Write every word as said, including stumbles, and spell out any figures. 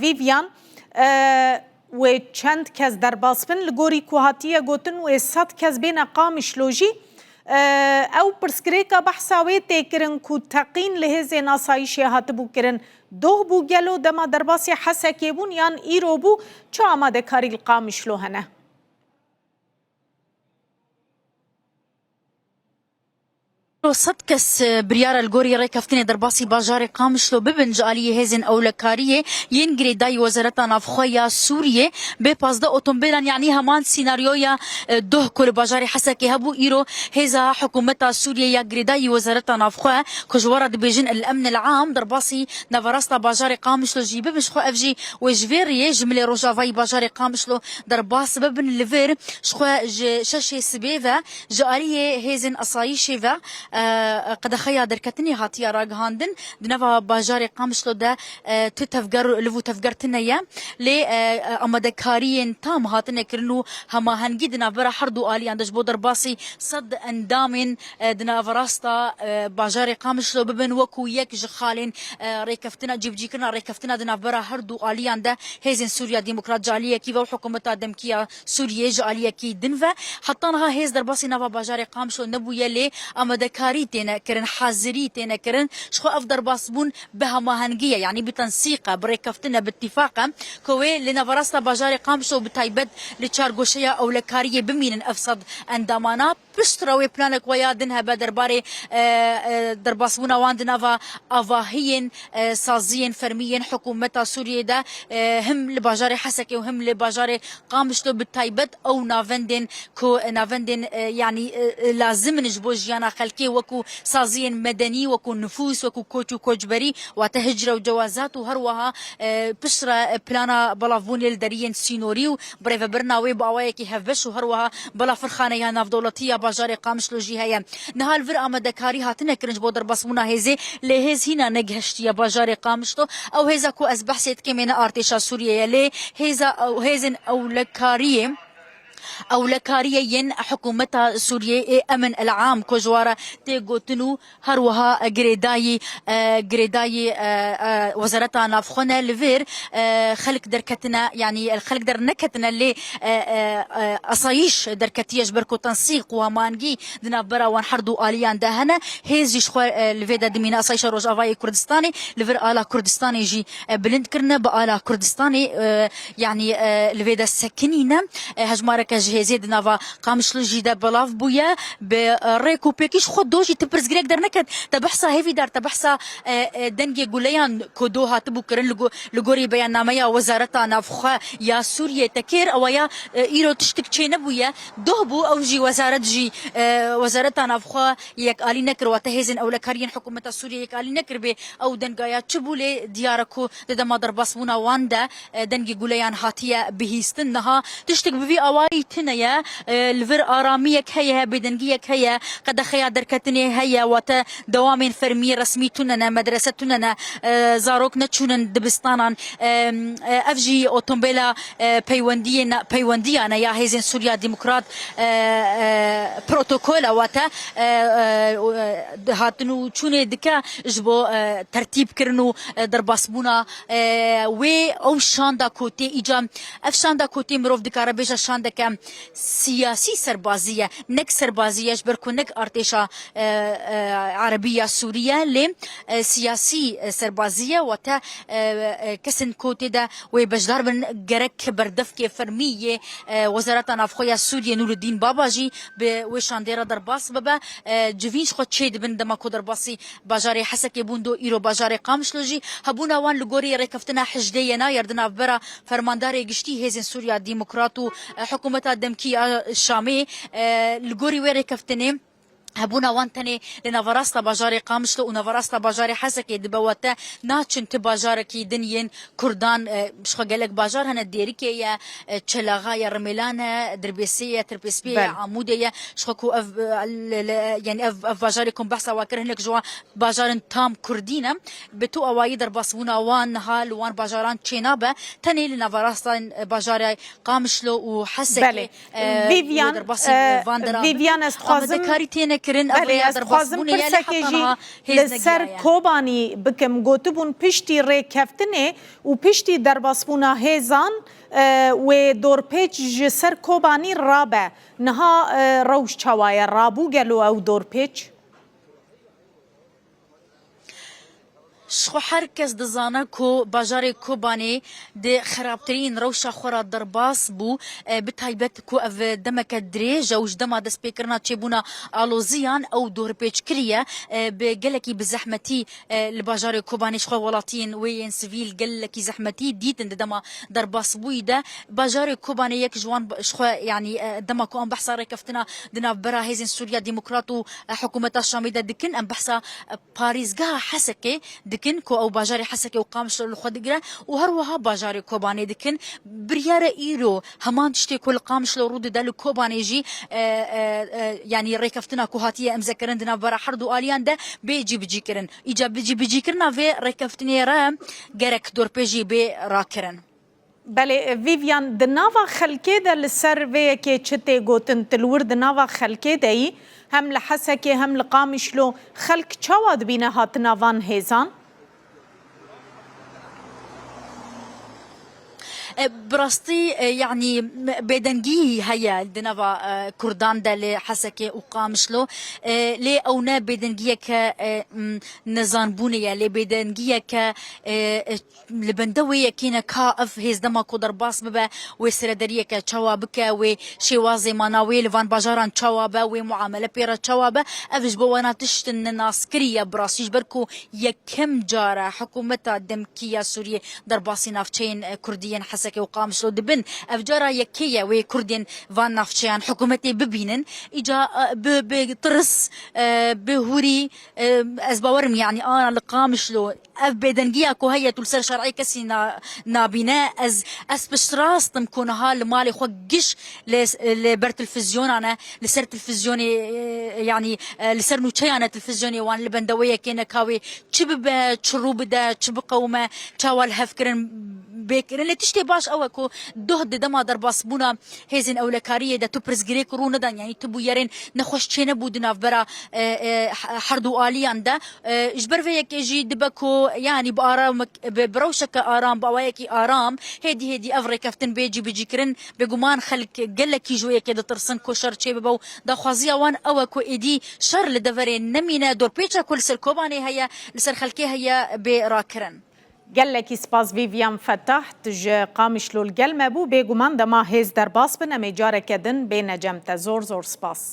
Vîvyan, e, wê çend kes derbas bin, li gorî ku hatiye gotin wê sed kes bêne Qamişlo jî. E, ew pirsgirêka behsa wê tê kirin ku teqîn li hêzên asayîşê hatibû kirin. Doh bû gelo dema derbasî Hesekê bûn yan îro bû? Çi amadekarî li Qamişlo hene? Îro sed kes, e, biryara li gorî rêkeftinê derbasî bajarê Qamişlo bibin ji aliyê hêzên ewlekariyê yên girêdayî Wezareta Navxwe ya Sûriyê. Bê pazdeh otomobîlan, yanî heman sînaryoya, e, doh ku li bajarê Hesekê hebû, îro hêza hikûmeta Sûriyê ya girêdayî Wezareta Navxwe ku ji we re dibêjin El Emn El Am, derbasî naverasta bajarê Qamişlo jî bibin. Ji xwe ev jî wê ji vê riyê ji milê rojavayî bajarê Qamişlo derbas bibin. Li vir ji xwe ji şeşê sibê ve ji aliyê hêzên asayîşê ve, e, qedexeya derketinê hatiye ragihandin. Di nava bajarê Qamişlo de, e, tu tevger, liv û tevger tune ye. Lê, e, e, amadekariyên tam hatine kirin û hemahengî di navbera her du aliyan de ji bo derbasî sed endamên, e, di naverasta, e, bajarê Qamişlo bibin, wekû yek ji xalên, e, rêkeftina, cîbicîkirina rêkeftina di navbera her du aliyan de hêzên Sûriya Demokrat ji aliyekî ve û hikûmeta demkî ya Sûriyê ji aliyekî din ve. Heta niha hêz derbasî nava bajarê Qamişlo nebûye, lê amadekarî têne kirin, hazirî têne kirin. Ji xwe ev derbasbûn bi hemahengî ye, yanî bi tensîq e, bi rêkeftin e, bi tîfaq e, ku wê li naverasta bajarê Qamişlo bi taybet li çargoşeya ewlekariyê bimînin ev sed endamana. Piştre wê planek we ya din hebe derbarê, e, e, derbasbûna wan di nava avahiyên, e, saziyên fermî yên hikûmeta Sûriyê de, e, him li bajarê Hesekê û him li bajarê Qamişlo bi taybet ew navendên ku navendên, e, yanî, e, e, lazim in ji bo jiyana xelkê, wekû saziyên medenî, wekû nifûs, wekû koç û koçberî, wate hicre û cewazat û her wiha, e, piştre, e, plana belavbûnê li deriyên sînorî û birêvebirina wê bi awayekî hevbeş û her wiha belavkirxaneya navdewletî ya bajarê Qamişlo jî heye. Niha li vir amadekarî hatine kirin ji bo derbasbûna hêzê, lê hêz hîna negihiştiye bajarê Qamişlo. Ew hêza ku ez behsê dikim ê ne artêşa Sûriyê ye, lê hêza, hêzên ewlekariyê, ewlekariyê yên hikûmeta Sûriyê ê Emin El Am ku ji wan re tê gotin û her wiha girêdayî, e, girêdayî, e, e, Wezareta Navxwe ne li vir, e, xelk derketine, yanî xelk derneketine lê, e, e, e, asayîş derketiye ji ber ku tensîq û hemahengî di navbera wan her du aliyan de hene. Hêz jî ji xwe, e, li vê de dimîne. Asayîşa Rojavayê Kurdistanê li vir ala Kurdistanê jî, e, bilind kirine, bi ala Kurdistanê, e, yanî, e, li vê de sekinîne. E, hejmareke ji hêzê di nava Qamişlo jî de belav bûye. Bi, e, rêk û pêkî ji xwe do jî ti pirsgirêk derneket. Te behsa hêvîdar, te behsa, e, e, dengê guleyan ku do hatibû kirin li go-, li gorî beyannameya Wezareta Navxwe ya Sûriyê te kir. Ewa ya, e, îro tiştik çê nebûye. Doh bû, ew jî wezaret jî, e, Wezareta Navxwe yekalî nekir, wate hêzên ewlekariyên hikûmeta Sûriyê yekalî nekir bê ew denga ya çi bû, lê diyar e ku di dema derbasbûna wan de, e, dengê guleyan hatiye bihîstin. Niha tiştek bi vî awayî tune ye. E, li vir aramiyek heye, bêdengiyek heye, qedexeya derketinê heye, wate dewamên fermî, resmî tune ne, medrese tune ne, e, zarok neçûnin dibistanan. E, e, ev jî otomobîla, e, peywendiyê ne, peywendiya ne ya Hêzên Sûriya Demokrat, e, e, protokola, wate, e, e, e, hatin û çûnê dike ji bo, e, tertîb kirin û, e, derbasbûna, e, wê ew şanda ku tê îca, ev şanda ku tê mirov dikare bêje şandeke siyasî serbazî ye, nek serbazî ye, ji ber ku nek artêşa, e, e, erebî ya Sûrî ye, lê, e, siyasî, e, serbazî ye, wate, e, e, kesên ku tê de wê beşdar bin gerek berdevkê fermî yê, e, Wezareta Navxwe ya Sûriyê Nûreddîn Baba jî bi wê şandê re derbas bibe. E, civîn ji xwe çê dibin dema ku derbasî bajarê Hesekê bûn do îro bajarê Qamişlo jî. Hebûna wan li gorî rêkeftina hejdê Yenayar di navbera Fermandarê Giştî Hêzên Sûriya Demokrat û, e, Hikûmeta Demkî ya Şamê, e, li gorî wê rêkeftinê hebûna wan tenê li naverasta bajarê Qamişlo û naverasta bajarê Hesekê dibe, wate naçin ti bajarekî din yên Kurdan, e, ji xwe gelek bajar hene, Dêrikê ye, e, Çelaxa ye, Rimêlan e, Dirbêsê ye, Tirpêspiyê ye, Belê. Amûdê ye. Ji xwe ku ev, e, li, li, yanî ev, ev bajarê ku em behsa wa kir, hinek ji wan bajarên tam Kurdî ne. Bi tu awayî derbasbûna wan niha li wan bajaran çênabe. Tenê li naverastan, e, bajarê Qamişlo û Hesekê, Belê. e, Vîvyan, wê derbasî, e, e, van dera Vîvyan, ez dixwazim amadekarî têne kirin. Ev Belê, rêya ez dixwazim derbasbûnê ye, lê pirsekê heta jî niha hêz li ser negihaye. Kobanî bikim. Gotibûn piştî rêkeftinê û piştî derbasbûna hêzan, e, wê dorpêç ji ser Kobanî rabe. Niha, e, rewş çawa ye? Rabû gelo ew dorpêç? Ji xwe her kes dizane ku bajarê Kobanê di xerabtirîn rewşa xwe re derbas bû, e, bi taybet ku ev demeke dirêj e û ji dema destpêkirina çêbûna aloziyan ew dorpêç kiriye, e, bi gelekî bi zehmetî, e, li bajarê Kobanê ji xwe welatiyên wê yên sivîl gelekî zehmetî dîtin di dema derbasbûyî de. Bajarê Kobanê yek ji wan ji xwe, yanî, e, dema ku em behsa rêkeftina di navbera Hêzên Sûriya Demokrat û, e, Hikûmeta Şamê de dikin, em behsa, e, parêzgeha Hesekê dikin ku ew bajarê Hesekê û Qamişlo li xwe digire û her wiha bajarê Kobanê dikin. Biryar e îro heman tiştê ku li Qamişlo rû dide li Kobanê jî, e, e, e, yanî rêkeftina ku hatiye îmzekirin di navbera her du aliyan de bê cîbicîkirin. Îca bi cîbicîkirina vê rêkeftinê re gerek dorpêjî bê rakirin. Belê, Vîvyan, di nava xelkê de li ser vê yekê çi tê gotin? Tu li wir di nava xelkê de yî, hem li Hesekê hem li Qamişlo xelk çawa dibîne hatina van hêzan? E, bi rastî, e, yanî, m-, bêdengî heye di nava, e, Kurdan de li Hesekê û Qamişlo. E, lê ew ne bêdengiyeke, e, m, nezanbûnê ye, lê bêdengiyeke, e, e, li bende wê yekê ne ka ev hêz dema ku derbas bibe, wê serederiyeke çawa bike, wê şêwazê mana wê li van bajaran çawa be, wê muamele pê re çawa be, ev ji bo wana tiştin nenaskirî ye bi rastî, ji ber ku yekem car e hikûmeta demkî ya Sûriyê derbasî navçeyên, e, Kurdî yên Hesekê û Qamişlo dibin. Ev cara yekê ye wê Kurdên van navçeyan hikûmetê bibînin. Îca, e, bi, bi tirs, e, bi hûrî, e, ez bawerim, yanî, ana li Qamişlo ev bêdengiya ku heye tu li ser şerê kesî na-, nabîne. Ez, ez piştrast im ku niha li malê xwe giş li, li ber televîzyonane, li ser televîzyonê, e, yanî, e, li ser nûçeyane televîzyonê wan li bende wê yekê ne ka wê çi bibe, çi rû bide, çi biqewime, çawa li hev kirin, bê kirin. Lê tiştê baş ew e ku doh di dema derbasbûna hêzên ewlekariyê de tu pirsgirêk rû nedan, yanî tu bûyerên nexweş çênebû di navbera, e, e, he-, her du aliyan de. E, ji ber vê yekê jî dibe ku, yanî bi aram, bi, bi rewşeke aram, bi awayekî aram, hêdî hêdî ev rêkeftin bê cîbicîkirin. Bêguman xelk gelekî ji wê yekê ditirsin ku şer çêbibe û daxwaziya wan ew e ku êdî şer li deverê nemîne, dorpêça ku li ser Kobanê heye, li ser xelkê heye, bê rakirin. Gelekî spas Vîvyan Fetah, tu ji Qamişlo li gel me bû. Bêguman dema hêz derbas bin, em ê careke din bêne cem te. Zor zor spas.